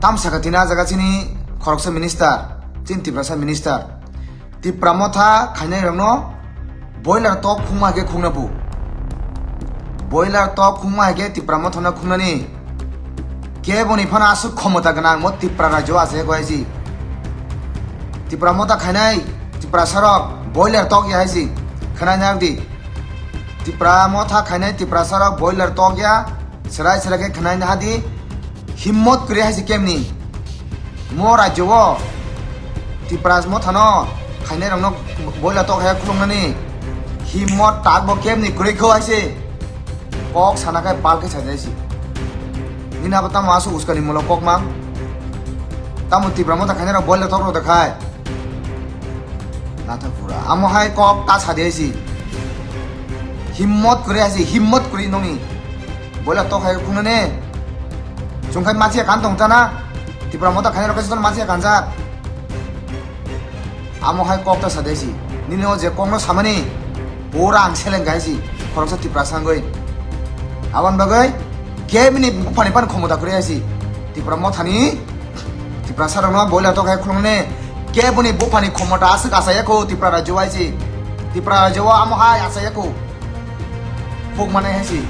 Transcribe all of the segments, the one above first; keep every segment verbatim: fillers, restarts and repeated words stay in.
Tamsaka tini a jaga chini khoroksa minister, chini Tiprasa minister. Tipra motha khainai rokno boiler tok khungma hai khe khungna bu. Boiler tok khungma hai khe Tipra motha no khungnani. Keboni phano aswk khomota gwnang mo Tipra rajyo achai kho hai si. Tipra motha khainai, Tiprasa rok boiler tok ya hai si. Khwnai nang di. Tipra motha khainai Tiprasa rok boiler tok ya. Serai serai khe khwnai nang di. Himmot kwrwi hai si kemni. Mo rajyo o Tipra mothano khainai rokno boila tok hai khulungnani himmo tak bo kemni kwrwi kho hai se. Kok sana khai pal khe sajai si. Nini abo tamo aswk uskani mulo kok mang. Tamo Tipra motha khainai rok boila tok rok da khai. Nathapura. Amo hai kok ta sadi hai si. Himmot kwrwi hai si, himmot kwrwi nongni. Boila tok hai khungnani. Chwng khai mathiya kan tong tana. Tipra motha khainai rok kaisa mathiya kanjak. Amo hai kok ta sadi hai si. Nini o je kokno samani. Pura ang seleng hai si. Khoroksa Tipra sangwi. Aboni bagwi kebini buphani pan khomota kwrwi hai si. Tipra mothani Tiprasa rokno boila tok hai khulungnani. Keboni buphani khomota aswk achaya kho Tipra rajyo hai si. Tipra rajyo o amo hai achaya kho. Khuk mane hai si.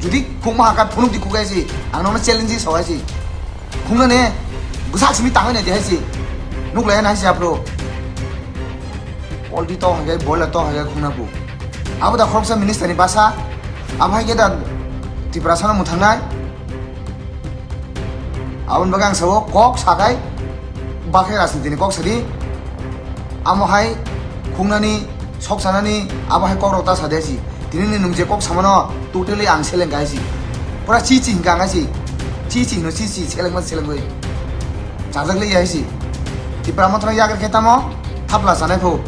Judi khuk ma hakha phunuk di khuk hai si. Ang nono challenge so hai si. Khungnani bwsak simi tangwi nai di hai si. Nuk lai hai si aphuru. Polti tok hai khe boila tok hai khe khungna bu. Abo da khoroksa minister ni basa. Abo hai khe da Tiprasa no mwthangnai. Aboni bagwi ang sao kok sakai bakhe rajniti ni kok sadi. Amo hai khungnani sok sanani abo hai kok rok ta sadi hai si. Tini ni nwng je kok samano totally ang seleng hai si. Pura chi chi hingka ang hai si. Chi chi hino chi chi seleng ma seleng goi. Chajak le hai si. Tipra mothra yak khe tamo thapla sanai pho.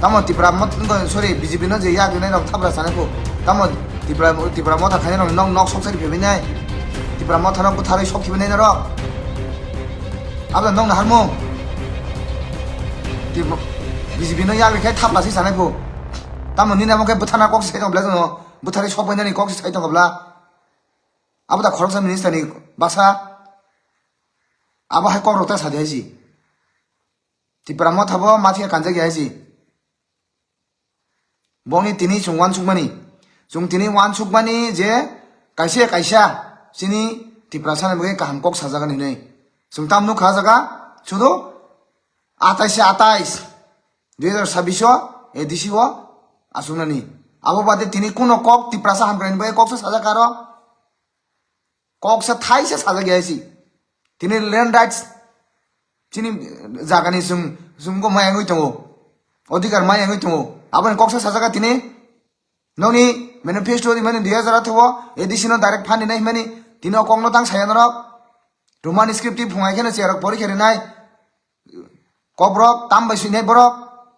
Tamo Tipra mot sorry B J P no je yak nai rok thapla sanai pho. Tamo Tipra Tipra motha khainai rok nok nok sok sari phebinai. Tipra motha rok bwtharwi sok khibinai norok. Abla nong na harmung. Tei bo B J P no yak rikhe thapla se sanai pho. Tamo nini amo khe bwthana kok se sai tong bla jono. Bwthari sok bainani kok se sai tong bla. Abo da khoroksa minister ni basa. Abo hai kok rok ta sadi hai si. Tipra motha bo mathiya kanjak ya hai si. Bongni tini chwng uansukmani. Chwng tini uansukmani je kaisa kaisa chini Tiprasa ni bagwi kaham kok sajagani hinwi. Chwng tam nukha jaga sudu atais atais dui hazar sabbish o A D C o asuknani. Abo bade tini kuno kok Tiprasa hamkrai ni bagwi kok sa sajak aro. Kok sa thai sa sajak ya si. Tini land rights chini jagani sung sung ko maya ngui tongo. Odhikar maya ngui tongo. Aboni kok sa sajak tini. Noni manifesto di mani dui hazar atho A D C no direct fund nai mani tini o kok no tang saya norok. Roman script ti phungai kheno cherok pori kheri nai. Kok rok tam bai sinai borok.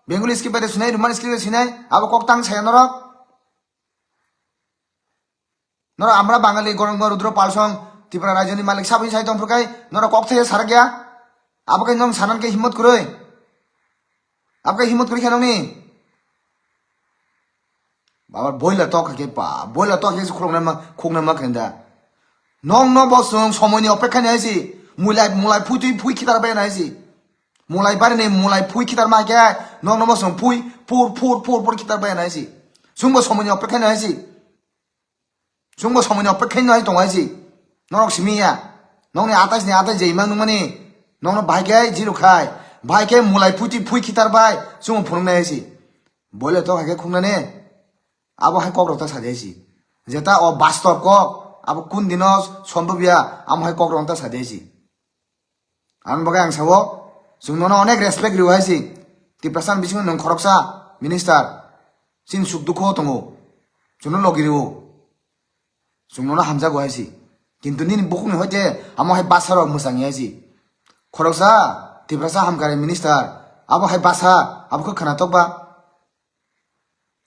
Bengali script bai sinai Roman script bai sinai. Abo kok tang saya norok. Norok amra Bangali gorong Rudra Palsong Tripura rajyoni malik saboni sai tong phrukai norok kok thai sarakya. Abo kai nong sanan ke himmot kuroi. Abo kai himmot kuri khe nongni. Baba boila tok ke pa, boila tok ke khulok nama khuk nama khenda. Nong no bo song somoni opekha nai si, mulai mulai phui tui phui khitar bai nai si. Mulai bari ni mulai phui khitar ma ke, nong no bo song phui pur pur pur pur khitar bai nai si. Sung bo somoni opekha nai si. Chwngbo somoino pekhe no hai tongo hai si. Norok simi ya. Nokni atais ni atais je imang nungmani. Nokno bahai khe zero khai. Bahai khe mulai phuti phui khitar bai chwngbo phunuknai hai si. Boile tok hai khe khungnani. Abo hai kok rok ta sadi hai si. Jeta o bastob kok. Abo kun dino sombobya. Amo hai kok rok ta sadi hai si. Ang bagwi ang sao, chwng nono onek respect rio hai si. Tiprasa ni bisingo nwng khoroksa minister. Chini suk dukho tongo. Chwngno logi rio. Chwng nono hamjago hai si. Kintu nini bukhukni hoite amo hai basa rok mwchang hai si. Khoroksa Tiprasa hamkari minister. Abo hai basa, abo khe khwnatok ba.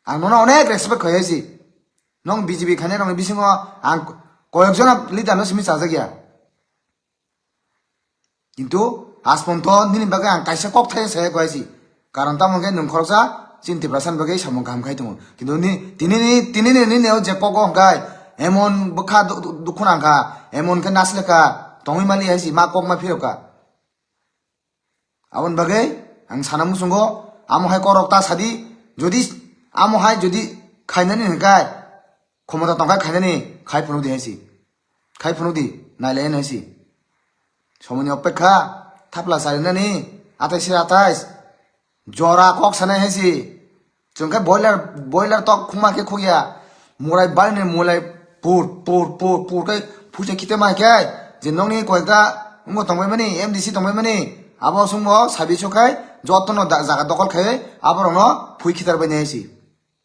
Ang nono onek respect khai hai si. Nong B J P khainai rokni bisingo ang koyek jona leader no simi chajak ya. Kintu asponto nini bagwi ang kaisa kok thai saya koi si. Karon tamo khe nwng khoroksa chini Tiprasa ni bagwi samung kaham khai tongo. Kintu ni, tini ni, tini ni, nini o je kok o hwnkhe emon bwkha du-, du-, dukhu nang kha, emon khe nasle kha, Tongwi mali hai si ma kok ma phirok ka. Aboni bagwi ang sana muchungo, amo hai korok ta sadi, jodi amo hai jodi khainani hwnkhe, khomota tongkha khainani, khai phunukdi hai si. Khai phunukdi, nailai hai si. Somoini opekha, thapla charinani, atais se atais, jora kok sanai hai si. Chwng khe boiler, boiler tok khungma khe khukya. Murai barini mulai pur, pur, pur, pur khe phuisa khite ma khe. Je nokni koyekta wngbo tongbai mani, M D C tongbai mani. Abo chwngbo sabi so khai jotono da-, jaga dokol khai aborokno phui khitar bai nai si.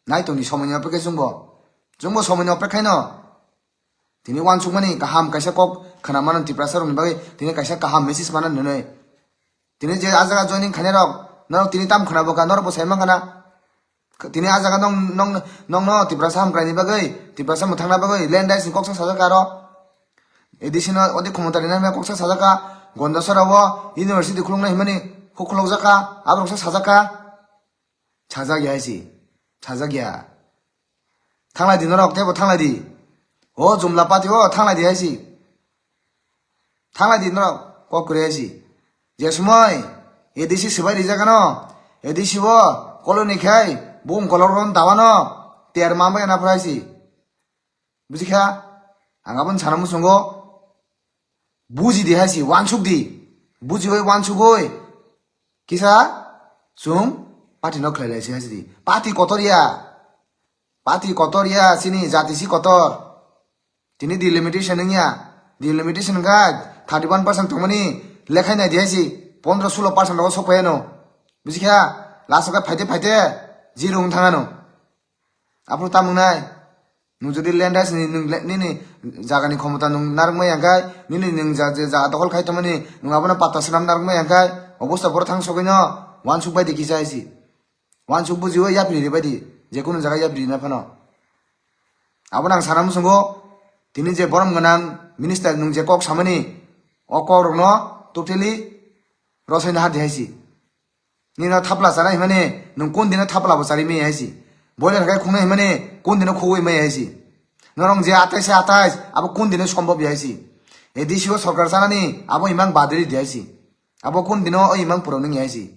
Nai tongni somoini opekhe chwngbo. Chwngbo somoini opekhaino. Tini uansukmani kaham kaisa kok khna mano Tiprasa rokni bagwi, tini kaisa kaham message mano nwnwi. Tini je a jaga joining khainai rok, norok tini tam khna boka, norok bo sai mankha na. Tini a jaga nong, nong, nongno Tiprasa hamkraini bagwi, Tiprasa mwthangna bagwi, land rights ni kok sa sajak aro. A D C no odi khomota rina hwnwi kok sa sajak ka, Gondasora o university khuluknai hwnmani kok khulukjak ka, aborok sa sajak ka. Sajak ya hai si, sajak ya. Thanglai di norok, teibo thanglai di. O Jumla party o thanglai di hai si. Thanglai di norok, kok kwrwi hai si. Je somoi A D C swbai rijak ano, A D C o koloni khai bung kolok ron dawano ter mambai na phrai si. Buji kha? Ang aboni sana muchungo. Buji di hai si, uansuk di. Buji bai uansuk oi. Kisa chwng party no khlai lai si hai si di. Party kotor ya. Party kotor ya, chini jati si kotor. Tini delimitation wngya. Delimitation wngkha thirty one percent tongmani lekhai nai di hai si. Pondro sulo percent rogo sok phai ano. Buji kha? Last o khe phaite phaite zero wng thang ano. Aphuru tamo wngnai? Nwng jodi land rights ni nwng le-, nini jagani khomota nwng narwkmai ya khe, nini nwng ja-, je jaga dokol khai tongmani, nwng abono patta swnam narwkmai ya khe, obosta boro thang sogwino uansuk bai di kisa hai si. Uansuk bujiwi yapri ri bai di, je kunu jaga yapri rina phano. Abono ang sana muchungo, tini je borom gwnang minister nwng je kok samani, o kok rokno totally rosai nahar di hai si. Nino thapla chanai himani, nwng kun dino thapla bo chari maya hai si. Boiler hai khungnai himani, kun dino khugwi maya hai si. Norong je atais se atais, abo kun dino sombhob ya hai si. A D C o sorkar chanani, abo imang badri di hai si. Abo kun dino o imang puro nung ya hai si.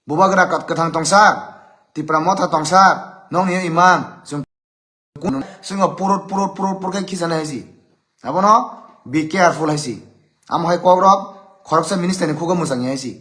Bubagra kat-, kwthang tongsa, Tipra motha tongsa, nongni o imang, chwng Kun-, swngo purut, purut, purut, purut khe khichana hai si. Abono be careful hai si. Amo hai kokrok khoroksa minister ni khugo mwchang ya hai si.